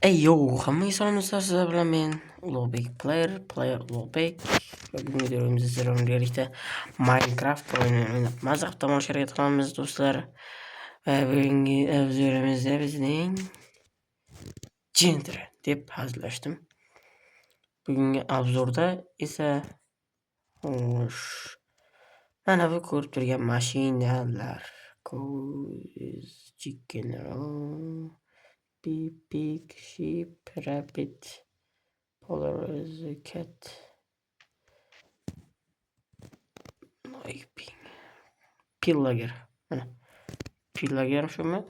Ey yo, hammaga salom do'stlar, sizlar bilan men Ulug'bek Player, Player Ulug'bek va bugungi videomizda sizlar bilan birgalikda Minecraft o'yinini o'ynab maza qilib tomosha harakat qilamiz do'stlar. Va bugungi obzorimizda bizning Gentra deb hazillashdim. Bugungi obzorda esa xo'sh, mana bu ko'rib turgan mashinalar. Cows, chicken, pig, sheep, rabbit, polar, cat, pillager. Mana pillager shumi?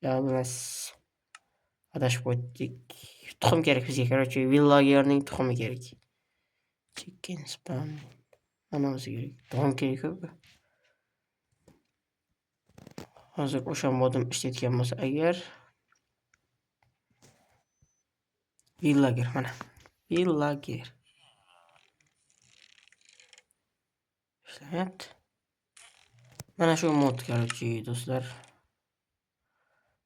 Yo'q, emas. Adashib qo'ydik. Tuxum kerak bizga, короче, villagerning tuxumi kerak. Chicken spawn. Mana o'zi kerak. Tuxum kerak-ku. Hozir o'sha modim ishlayotgan bo'lsa agar villager mana. Villager. Ishlamayapti. Mana shu mod, короче, do'stlar.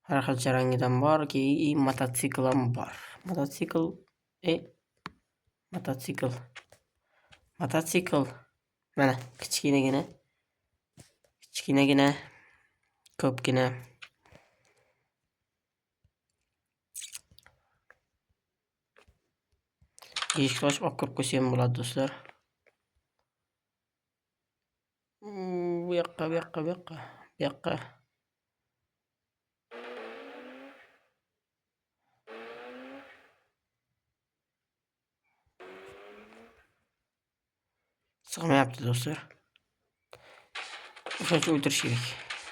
Har xil rangidan bor, keyin mototsikl ham bor. Mototsikl, mototsikl. Mototsikl. Mana kichkinagina. Kichkinagina ko'pgina. Eshikni ochib olib kirib qo'ysa ham bo'ladi do'stlar. Bu yoqqa, bu yoqqa, bu yoqqa, bu yoqqa. Sig'mayapti do'stlar. O'shaning uchun o'ldirish kerak.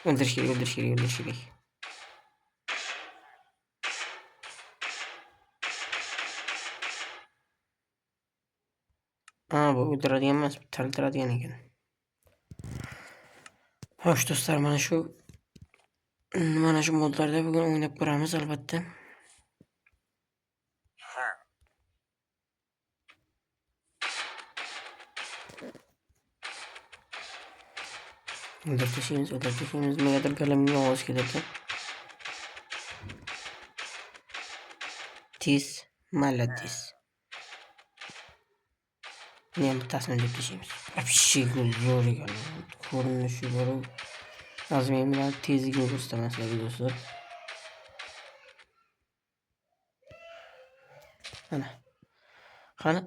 O'ldirish kerak, o'ldirish kerak, o'ldirish kerak. Ha, bu o'ldiradigan emas, tiriltiradigan ekan. Xo'sh do'stlar, mana shu modlarda bugun o'ynab ko'ramiz albatta. O'ldirib tashlaymiz, o'ldirib tashlaymiz. Nimagadir galamga ovoz keladi. Tez, malades. Buni ham bittasini o'ldirib tashlaymiz. Вообще zo'r ekan. Ko'rinishi bor. Hozir men bilan tezligini ko'rsataman sizlarga do'stlar. Mana. Qani?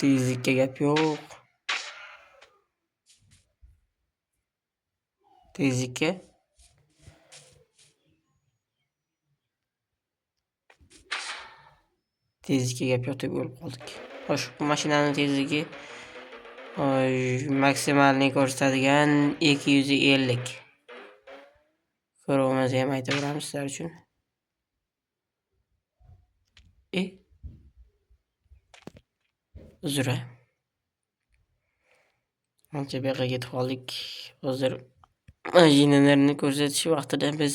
Tezlikka gap yo'q. Tezlikka tezlikka gap yo'q deb o'lib qoldik. Xo'sh, bu mashinaning tezligi maksimalni ko'rsatadigan 250. Ko'ruvimizni ham aytaveramiz sizlar uchun. Uzr. Ancha bu yoqqa ketib qoldik. Hozir mashinalarni ko'rsatish vaqtida biz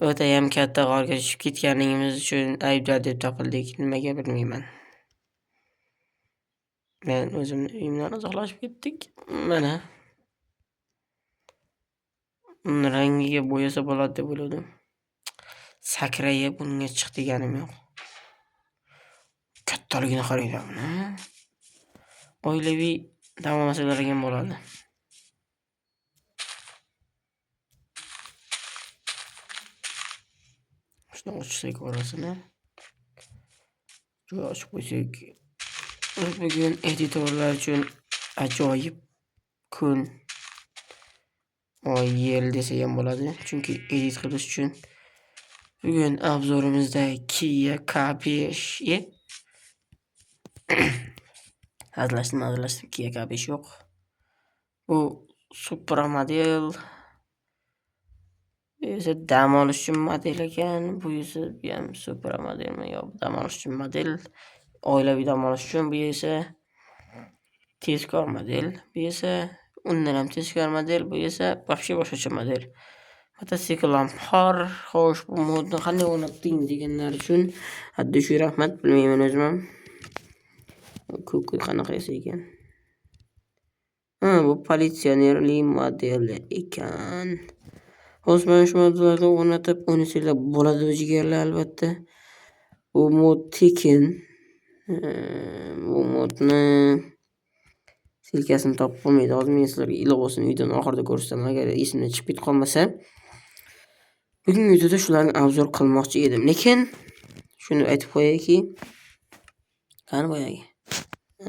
o'tayam katta g'orga tushib ketganligimiz uchun aybdor deb topildik. Nimaga bilmayman. Men o'zimni uyimdan uzoqlashib ketdik. Mana. Uni rangiga bo'yasa bo'ladi deb o'yladim. Sakrayib unga chiq deganim yo'q. Kattaligini qaranglar buni. Oilaviy dam olsalar ham bo'ladi. Shuni ochsak orasini. Joy ochib qo'ysak. Bugun editorlar uchun ajoyib kun, oy, yil desa ham bo'ladi. Chunki edit qilish uchun bugun obzorimizda Kia K5 hazillashdim, hazillashdim. Kia K5 yo'q. Bu Supra model. Bu esa dam olish uchun model ekan. Bu esa bu ham Supra modelmi? Yo'q, dam olish uchun model. Oilaviy dam olish uchun. Bu esa tezkor model. Bu esa undan ham tezkor model. Bu esa вообще boshqacha model. Mototsikl ham bor. Xo'sh, bu modni qanday o'ynatding deganlar uchun haddi shu rahmat. Bilmayman o'zim ham. Ko'k qanaqa esa ekan. Ha, bu politsionerli model ekan. Hozir mana shu modlarni o'rnatib o'ynasanglar bo'ladi jigarlar albatta. Bu mod tekin. Bu modni silkasini topib bo'lmaydi. Hozir men sizlarga ilovasini videoni oxirida ko'rsataman, agar esimdan chiqib ketib qolmasa. Bugungi videoda shularni obzor qilmoqchi edim. Lekin shuni aytib qo'yayki, qani boyagi?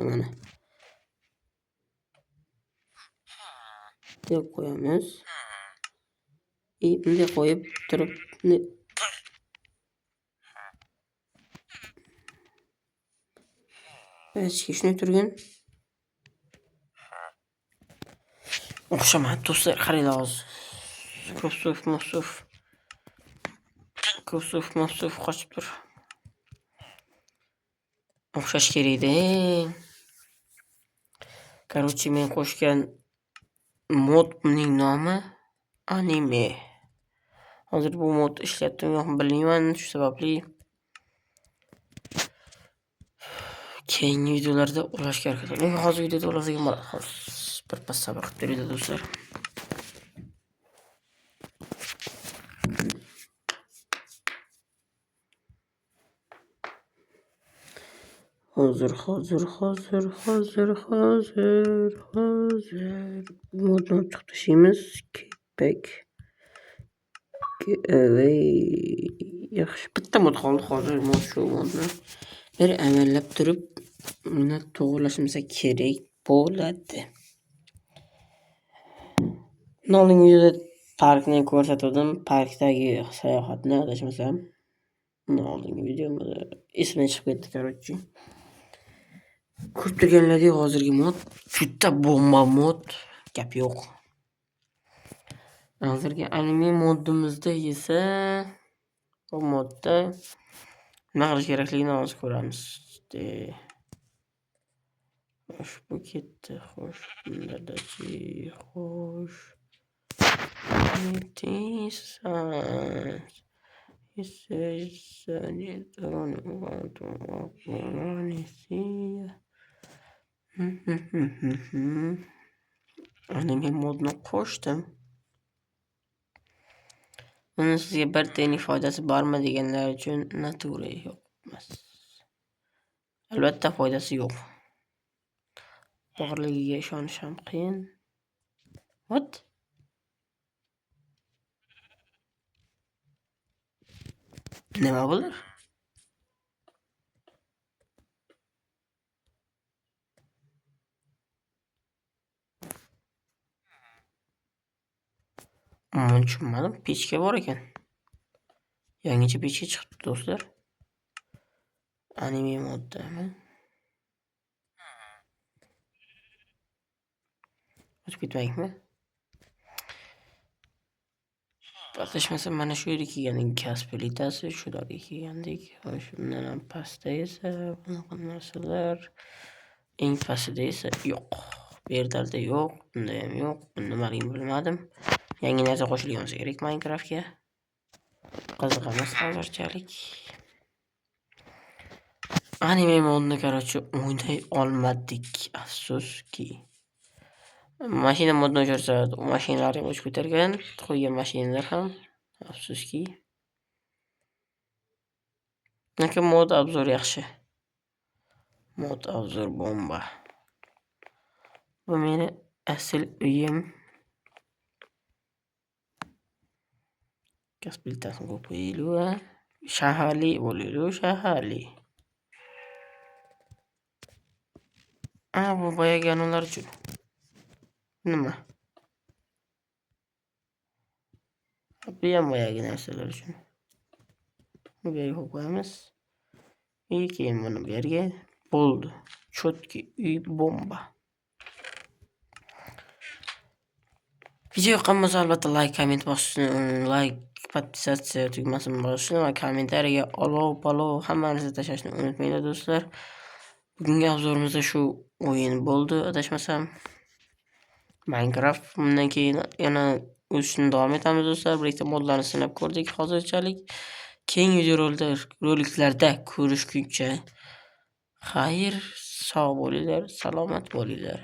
Mana. Deb qo'yamiz. Bunday qo'yib turib, shunday turgin. O'xshamadi do'stlar, qaranglar hozir. Ko'p suv, ko'p suv, qochib tur. O'xshash kerak edi. Короче, men qo'shgan modning nomi anime. Hozir bu mod ishlayaptimi yo'qmi bilmayman, shu sababli keyingi videolarda ulashga harakat qilaman. Lekin hozir videoda ulasak ham bo'ladi. Hozir birpas sabr qilib turinglar do'stlar. Hozir modni olib chiqib tashlaymiz. Kickback. Yaxshi, bitta mod qoldi. Hozir mod shu modni bir amallab turib uni to'g'rilashimiz kerak bo'ladi. Oldingi videoda parkni ko'rsatdim. Parkdagi sayohatni adashmasam. Oldingi videomda esimdan chiqib ketdi, короче. Ko'rib turganlaringizdek hozirgi mod juda bomba mod, gap yo'q. Hozirgi anime modimizda esa bu modda nima qilish kerakligini hozir ko'ramiz. Xo'sh, bu ketdi. Xo'sh, bundadachi, xo'sh. Anime modni qo'shdim. Buni sizga bir tiyinlik foydasi bormi deganlar uchun naturi yo'q emas. Albatta foydasi yo'q. Borligiga ishonish ham qiyin. What? Nima bular? Umuman tushunmadim. Pechka bor ekan. Yangicha pechka chiqibdi do'stlar. Anime moddami? O'tib ketmaylikmi? Adashmasam mana shu yerga kelgandik, gaz plitasi shularga kelgandik. Xo'sh, undan ham pastda esa bunaqa narsalar, eng pastida esa yo'q. Bu yerlarda yo'q, bunda ham yo'q. Bu nimaligini bilmadim. Yangi narsa qo'shilgan bo'lsa kerak Minecraftga. Qiziq emas hozirchalik. Anime modni короче o'ynay olmadik, afsuski. Mashina modni o'chirsa, mashinalar ham o'chib ketar ekan, qo'ygan mashinalar ham, afsuski. Lekin mod obzor yaxshi. Mod obzor bomba. Bu meni asl uyim. Gaz plitasini qo'yib qo'yaylik. Shaharli bo'laylik, shaharli. Bu boyagi anavlar uchun. Nima? Bu ham boyagi narsalar uchun. Bu yerga qo'yib qo'yamiz. Keyin buni bu yerga. Bo'ldi. Cho'tki uy bomba. Video yoqqan bo'lsa albatta like, komment bosishni, like, podpisatsiya tugmasini bosishni va kommentariyaga olov, palov hamma narsa tashlashni unutmanglar do'stlar. Bugungi obzorimizda shu o'yin bo'ldi, adashmasam. Minecraft. Bundan keyin yana o'sishni davom etamiz do'stlar. Birlikda modlarni sinab ko'rdik hozirchalik. Keyingi videoroliklarda ko'rishguncha xayr, sog' bo'linglar, salomat bo'linglar.